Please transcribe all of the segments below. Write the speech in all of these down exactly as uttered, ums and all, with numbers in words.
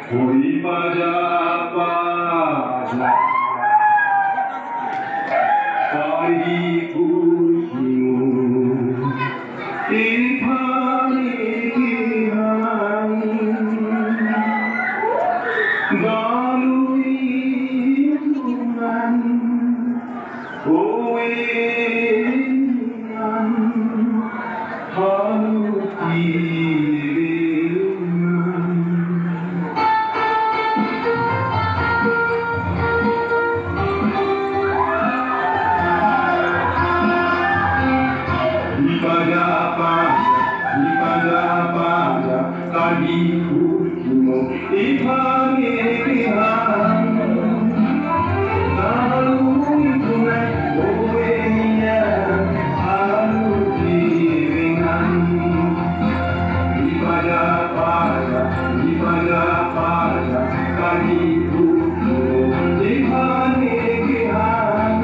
Oi paja paja, pari kurkimo, iphan iphan, balui kuman, ove ningan, halu tiring. Ipaja paja, ipaja paja, kali kurkimo, iphan iphan. Lalu ikunan, ove ningan, halu tiringan. Ipaja paja, ipaja paja, kali kurkimo, iphan iphan.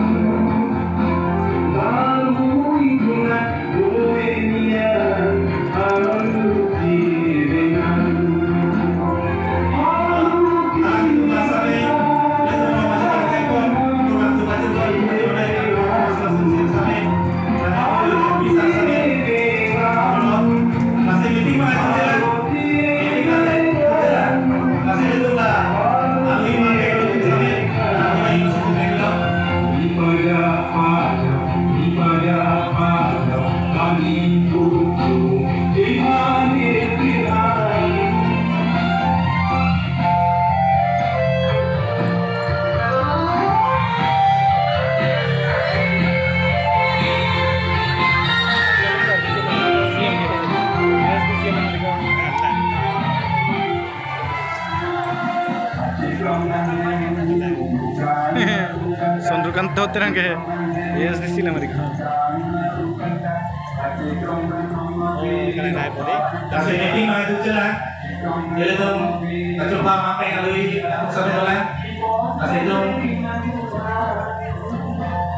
Lalu ikunan, ove ningan, halu tiringan. Chandrakanta Terang ke A S D C lam adik. Oh, kalian naik putih. Kasi meeting na itu sila. Ilitum kacumpa mampeng alui sampai dolan. Kasi itu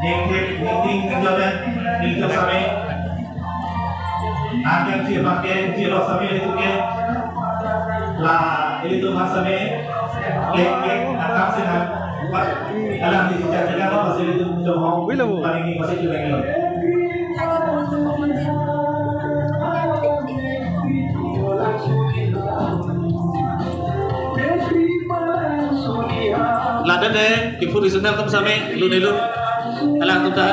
ning tip ning ting ning jodan ning tip sampai. Angke si pakai si lo sampai itu ke. La ilitum mas sampai. Lek lek atam sih kan. Alam di sejak sejak lo masih ilitum jauh. Wih, lo, Bu. Paling ini masih juga lo. Ladak dei, ipu di sana tum same, lu nelu. Alang tum ta.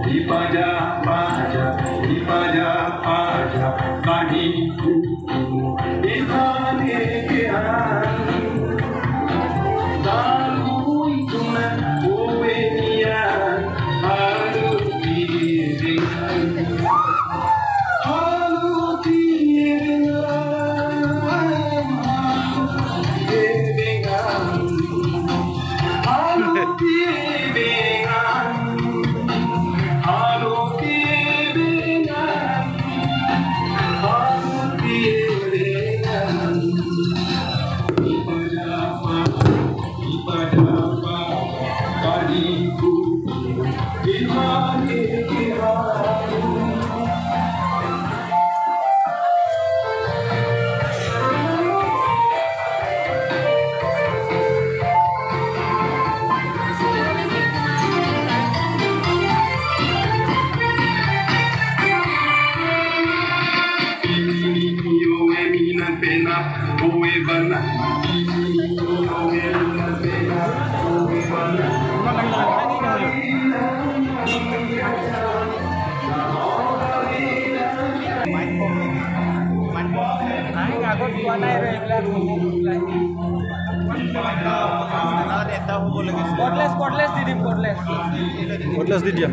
Ipaja paja, ipaja paja, kali kurkimo, iphan iphan. Lalu ikunan, ove ningan, halu tiringan. Halu tiringan, halu tiringan. Halu tiringan, halu tiringan, halu tiringan. Ipaja paja, ipaja paja, kali kurkimo, iphan iphan. Cordless, cordless di dim, cordless. Cordless di dia.